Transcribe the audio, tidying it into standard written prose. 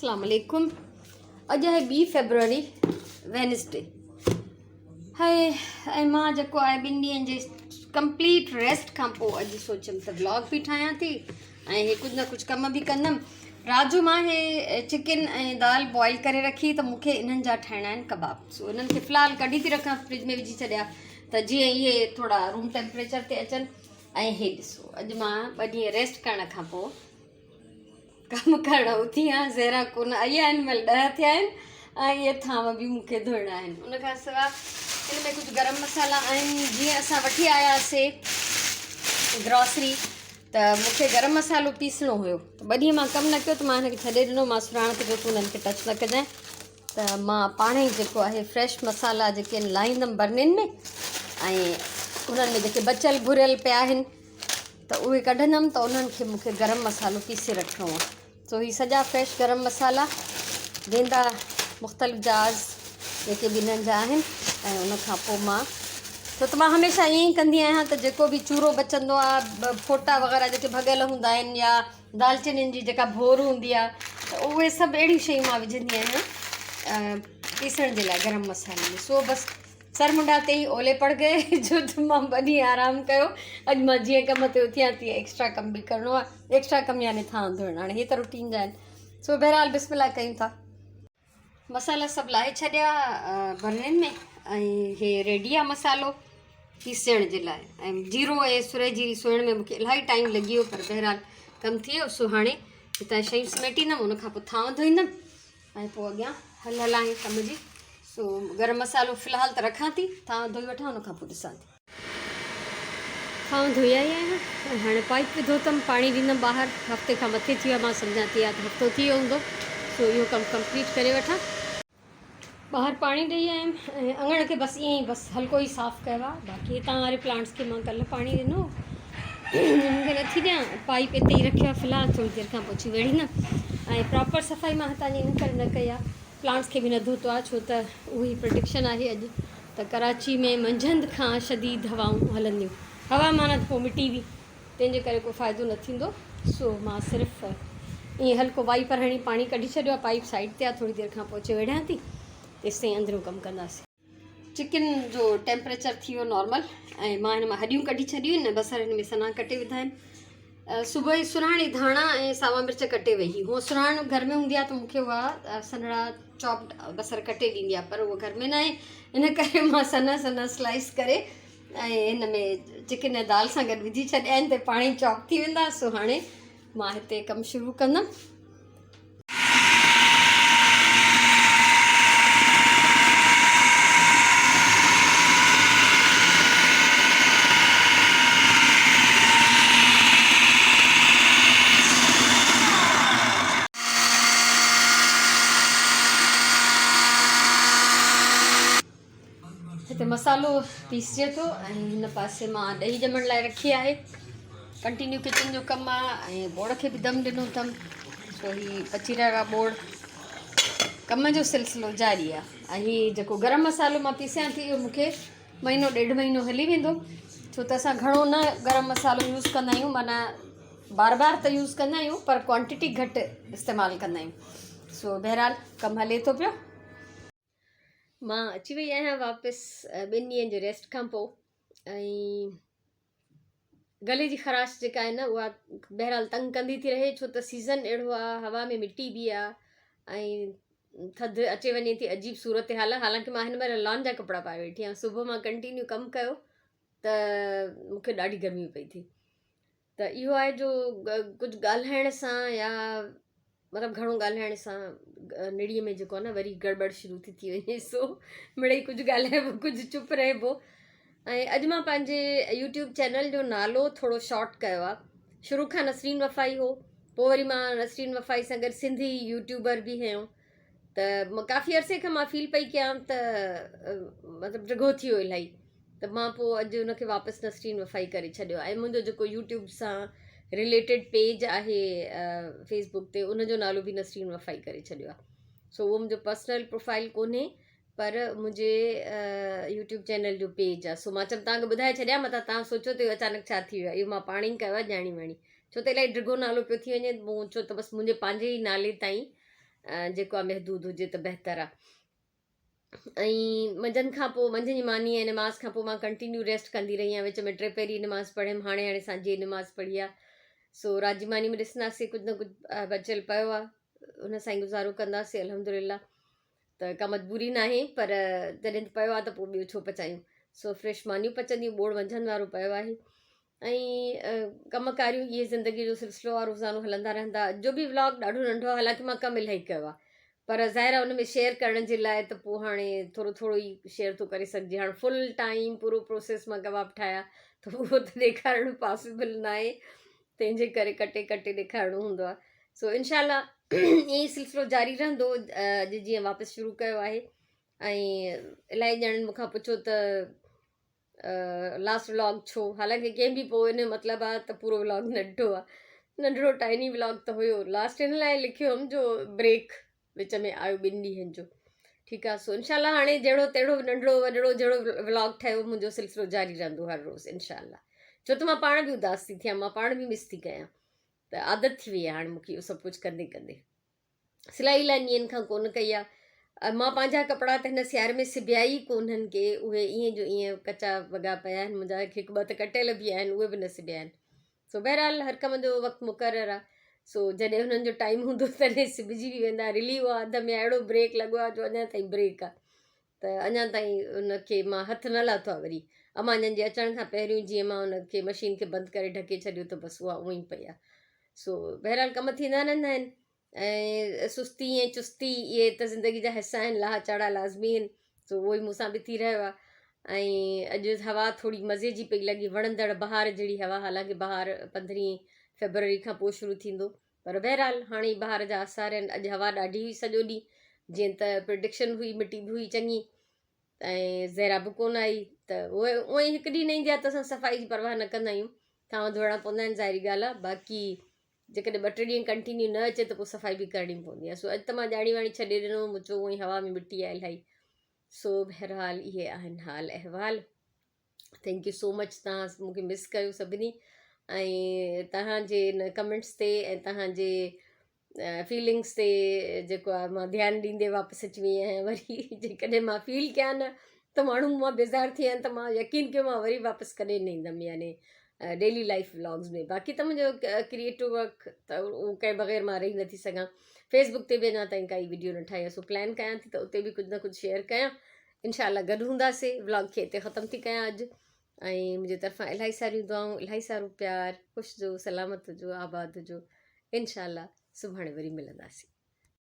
اسلام عليڪم اڄ آهي ٻي فيبروري وينسڊي هاء ۽ مان جيڪو آهي ٻن ڏينهن جي ڪمپليٽ ريسٽ کان پوء اڄ سوچيم ته بلاگ به ٺاهيان ٿي ۽ هي ڪجهه نه ڪجهه ڪم به ڪندم رات جو مان هي چڪن ۽ دال بوائل ڪري رکي ته مون کي انهن جا ٺاهڻا آهن ڪباب سو انهن کي في الحال ڪڍي ٿي رکان فرج ۾ وجهي ڇڏيا ته جيئن اهي ٿورا روم ٽيمپريچر تي اچن ۽ هي ڏسو اڄ مان ٻه ڏينهن ريسٽ ڪرڻ کان پوء ڪم ڪرڻ اٿي آهيان زهرا ڪونه آئي آهي هن مهل ڏهه ٿيا آهن ۽ اهي ٿانو به مون کي ڌوئڻا آهن ان کان سواء هن ۾ ڪجهه گرم مصالحا آهن جيئن اسان وٺي آياسي گراسري ته مون کي گرم مصالحو پيسڻو هيو ته ٻه ڏينهن مان ڪم نه ڪيو ته مان هن کي ڇڏي ڏنو مان سراڻ کي چيو تون هنن کي ٽچ نه ڪجانء ته مان پاڻ ئي جيڪو آهي فريش مصالحا جيڪي آهن لاهيندم برنين ۾ ۽ انهن ۾ جيڪي بچيل ڀريل پيا آهن ته اهي ڪڍندم ته انهن کي مون کي گرم مصالحو پيسي رکڻو آهي سو هي سڄا فريش گرم مصالحا ويندا مختلف جارز جيڪي به انهن جا آهن ۽ ان کان پوء مان ڇو ته مان هميشه ائين ئي ڪندي آهيان ته جيڪو به چورو بچندو آهي ڦوٽا وغيره جيڪي ڀڳل هوندا آهن يا دالچينين جي جيڪا ڀور هوندي آهي ته اهي سڀ اهڙيون شيون مان وجهندي آهيان پيسڻ جي لاء گرم مصالحي ۾ سو بس سر منڊا تي ئي اولي پڙ گئي جو ته مان ٻه ڏينهن آرام ڪيو اڄ مان جيئن ڪم تي اٿي آهيان تيئن ايڪسٽرا ڪم به ڪرڻو آهي ايڪسٽرا ڪم يعني ٿانء ڌوئڻ هاڻي هي ته روٽين جا آهن سو بهرحال بسم الله ڪيون ٿا مصالحا سڀ لاهي ڇڏيا برنين ۾ ۽ هي ريڊي آ مصالحو پيسڻ جي لاء ۽ جيرو ۽ سرهي جيري سوئڻ ۾ مونکي الاهي ٽائيم لڳي ويو پر بهرحال ڪم ٿي ويو سو هاڻي هتان شيون سميٽيندم ان کان پوء ٿانو ڌوئيندم ۽ پوء اڳيان هل هلان ڪم جي سو گرم مصالحو في الحال ته رکان ٿي ٿانو ڌوئي وٺان ان کان پوء ڏسان ٿي ٿانو ڌوئي آئي آهيان ۽ هاڻي پائيپ وڌو اٿم پاڻي ڏيندم ٻاهر هفتي کان مٿي ٿي ويو آهي مان سمجهان ٿي يا ته هفتو ٿي ويو هوندو سو اهو ڪم ڪمپليٽ ڪري وٺان. ٻاهر پاڻي ڏئي آيم ۽ اڱڻ کي بس ائين ئي بس هلڪو ئي صاف ڪيو آهي باقي هتان واري پلانٽس کي مان ڪلهه پاڻي ڏنو انهن کي نٿي ڏيان پائيپ اتي ئي رکيو آهي في الحال ٿوري دير کان پوء اچي ويڙهيندم ۽ پراپر صفائي مان هتان جي ان ڪري نه ڪئي آهي پلانٽس کي به نه ڌوتو آهي ڇو ته اهو ئي پرڊڪشن آهي اڄ ته ڪراچي ۾ منجهند کان شديد هوائون هلنديون. هوا معنيٰ ته پوء مٽي به، تنهن جي ڪري ڪو فائدو نه ٿيندو. سو مان صرف ائين هلڪو وائيپر هڻي پاڻي ڪڍي ڇڏيو آهي. پائيپ سائيڊ تي آهي، ٿوري دير کان پوء اچي ويڙهيان ٿي، تيستائين اندريون ڪم ڪنداسين. چڪن جو ٽيمپريچر ٿي ويو نارمل ۽ مان هن مان هڏيون ڪڍي ڇڏيون آهن ۽ بصر هن ۾ سنها ڪٽي وڌا آهن. صبح ئي سرهاڻي ڌاڻا ۽ ساوا مرچ ڪٽي وئي هئي. هونء سرهاڻ گهر ۾ هوندي آهي ته مون کي اها سنهڙا چاپڊ بصر ڪٽي ڏيندي آهي پر اها گهر ۾ ناهي ان ڪري مان سنها سنها سلائس ڪري ۽ هن ۾ چڪن ۽ دال سان گڏ وجهي ڇڏيا آهن ته پاڻ ئي چاپ ٿي ويندا سو هاڻي مان هتي ڪم شروع ڪندم. هتي مصالحو پيسجي ٿو ۽ هن پاسي مان ڏهي ڄمڻ لاء رکي آهي ڪنٽينيو ڪچن جو ڪم آهي ۽ ٻوڙ کي به دم ڏنو اٿم سو هي پچي رهيو آهي ٻوڙ ڪم جو سلسلو جاري آهي ۽ هي جيڪو گرم مصالحو مان پيسيان ٿي اهو مونکي مهينو ڏيڍ مهينو هلي ويندو ڇو ته اسان گهڻو نه گرم مصالحو يوز ڪندا آهيون معنيٰ بار بار ته يوز ڪندا آهيون پر ڪوانٽٽي گهٽ استعمال ڪندا آهيون سو بهرحال ڪم هلي ٿو پيو مان اچي وئي آهيان واپس ٻن ڏينهن جي ريسٽ کان پوء ۽ گلي جي خراش جيڪا آهي نه اها بهرحال تنگ ڪندي ٿي رهي ڇو ته سيزن اهڙو آهي هوا ۾ مٽي به آهي ۽ ٿڌ اچي وڃي ٿي عجيب صورت حال آهي حالانڪه مان هن مهل لان جا ڪپڙا پائي ويٺي آهيان صبح مان ڪنٽينيو ڪم ڪيو ته مونکي ڏاڍي گرمي پئي ٿي ته اهو آهي جو ڪجهه ڳالهائڻ سان يا مطلب گهڻو ڳالهائڻ سان نڙيء ۾ جيڪو آهي نه وري گڙٻڙ شروع ٿي ٿي وڃي سو مڙئي ڪجهه ڳالهائبو ڪجهه چپ رهبو ۽ اڄ مان پنهنجي يوٽيوب چينل جو نالو ٿورو شارٽ ڪيو آهي شروع کان نسرين وفائي هو پوء وري مان نسرين وفائي سان گڏ سنڌي يوٽيوبر به هيم ته ڪافي عرصي کان مان فيل پئي ڪيان ته مطلب ڊگهو ٿي ويو الاهي ته مان پوء اڄ ان کي واپس نسرين وفائي ڪري ڇڏيو ۽ منهنجو جيڪو يوٽيوب سان رليٽيڊ پيج آهي فيس بڪ تي ان جو نالو به نسرين وفائي ڪري ڇڏيو آهي سو اهو منهنجو پرسنل پروفائل ڪونهي پر منهنجي يوٽيوب چينل جو پيج آهي سو مان چيم توهان کي ٻڌائي ڇڏيان متان توهان سوچو ته اهو اچانڪ ڇا ٿي ويو آهي اهو مان پاڻ ئي ڪيو آهي ڄاڻي واڻي ڇو ته الاهي ڊگهو نالو پيو ٿي وڃي مون چيو ته بس منهنجي پنهنجي ئي نالي تائين جيڪو آهي محدود هجي ته بهتر آهي. ۽ منجهند کان پوء منجهند جي ماني ۽ نماز کان پوء مان ڪنٽينيو ريسٽ ڪندي رهي آهيان وچ ۾ ٽي پهري نماز پڙهيم هاڻي هاڻي سانجهي جي نماز پڙهي آهي سو رات جي ماني ۾ ڏسنداسين ڪجهه نه ڪجهه بچيل پيو آهي ان سان ئي گذارو ڪنداسين الحمد لله ته ڪا مجبوري ناهي پر جڏهن پيو آهي ته پوء ٻيو ڇو پچايون سو فريش مانيون پچنديون ٻوڙ منجهند وارو پيو آهي ۽ ڪم ڪاريون اهي زندگي جو سلسلو آهي روزانو هلندا رهندا اڄ جو به ولاگ ڏاڍو ننڍو آهي حالانڪه مان ڪم الاهي ڪيو آهي پر ظاهر آهي ان ۾ شيئر ڪرڻ جي لاء ته پوء هاڻي ٿورو ٿورو ئي شيئر ٿو ڪري سگهجي هاڻي فل ٽائيم پورو پروسيس مان ڪباب ٺاهيا ته اهو ته ڏيکارڻ پاسيبل نه آهي تنهن جي ڪري ڪٽي ڪٽي ڏيکارڻو هوندو آهي سو انشاء الله ائين ئي سلسلو جاري رهندو اڄ جيئن واپس شروع ڪيو آهي ۽ الاهي ڄڻن مون کان پڇيو ته لاسٽ ولاگ ڇو حالانڪه ڪنهن به پوء ان جو مطلب آ ته پورو ولاگ نه ڏٺو آ ننڍڙو ٽائني ولاگ ته هيو لاسٽ ان لاء لکيو هيم جو بريڪ وچ ۾ آيو ٻن ڏينهن جو ٺيڪ آ سو انشاء الله هاڻي جهڙو تهڙو ننڍڙو وڏڙو جهڙو ولاگ ٺهيو منهنجو سلسلو جاري رهندو هر روز انشاء الله ڇو ته مان پاڻ به اداس ٿي ٿيان مان پاڻ به مس ٿي ڪيان ته عادت ٿي وئي آهي هاڻي مونکي اهو سڀ ڪجهه ڪندي ڪندي سلائي الاهي ڏينهن کان ڪونه ڪئي آ مان پنهنجا ڪپڙا ته هن سياري ۾ سبيا ئي ڪونهن ڪي اهي ائين جو ائين ڪچا وڳا پيا آهن منهنجا هڪ ٻه ته ڪٽيل به آهن اهي به نه سبيا آهن سو بهرحال هر ڪم جو وقت مقرر آ سو جڏهن هنن جو ٽائيم هوندو تڏهن سبجي به ويندا رلي هئا اڌ ۾ اهڙو بريڪ لڳو آ جو اڃا تائين بريڪ آ ته اڃا تائين ان کي مان هٿ نه لاٿو آ وري امان جن جي اچڻ کان پهريون جيئن مان ان کي مشين کي بند ڪري ڍڪي ڇڏيو ته بس اها اونئي پئي آ سو بهرحال ڪم ٿيندا رهندا آهن ۽ سستي ۽ چستي اهي ته زندگي جا حصا آهن لاها چاڙها لازمي آهن سو اهو ئي مون سان به ٿي رهيو آهي ۽ اڄ هوا ٿوري مزي جي پئي لڳي وڻندڙ بهار جهڙي هوا حالانڪه بهار پندرهين فيبروري کان پوء شروع ٿيندو پر بهرحال هاڻي بهار جا آثار آهن اڄ هوا ڏاڍي هئي سڄو ڏينهن جيئن ته پرڊڪشن هئي مٽي به هئي چڱي ۽ زهرا به ڪونه آئي ته اهي اونئن ئي هڪ ڏينهن نه ايندي آهي ته اسان صفائي جي پرواهه نه ڪندا آهيون ٿانو ڌوئڻا پوندا آهن ظاهري ڳالهه آهي باقي جيڪڏهن ٻه ٽي ڏينهن ڪنٽينيو نه اچي ته پوء صفائي به ڪرڻي پوندي آهي سو اڄ ته مان ڄاڻي واڻي ڇڏي ڏنو مون چيو اونئن ئي هوا ۾ مٽي آهي الاهي سو بهرحال اهي آهن حال احوال thank you سو مچ تهان مون کي مس ڪيو سڀني ۽ تهان جي ان ڪمينٽس تي ۽ تهان جي فيلنگس تي جيڪو آهي مان ڌيان ڏيندي واپس اچي وئي آهيان وري جيڪڏهن مان فيل ڪيان نه ته ماڻهو مون مان بيزار ٿي ويا آهن ته مان يقين ڪيو مان وري واپس ڪڏهن نه ايندم يعني ڊيلي لائف ولاگز ۾ باقي ته منهنجو ڪريئيٽو ورڪ ته اهو ڪنهن بغير مان رهي نٿي سگهان فيسبڪ تي به اڃا تائين ڪائي وڊيو نه ٺاهي آهي سو پلان ڪيان ٿي ته اتي به ڪجهه نه ڪجهه شيئر ڪيان انشاء الله گڏ هونداسي ولاگ کي اتي ختم ٿي ڪيان اڄ ۽ منهنجي طرفان الاهي ساريون دعائون الاهي سارو پيار خوش هجو سلامت هجو آباد هجو انشاء الله سڀاڻي وري ملنداسي.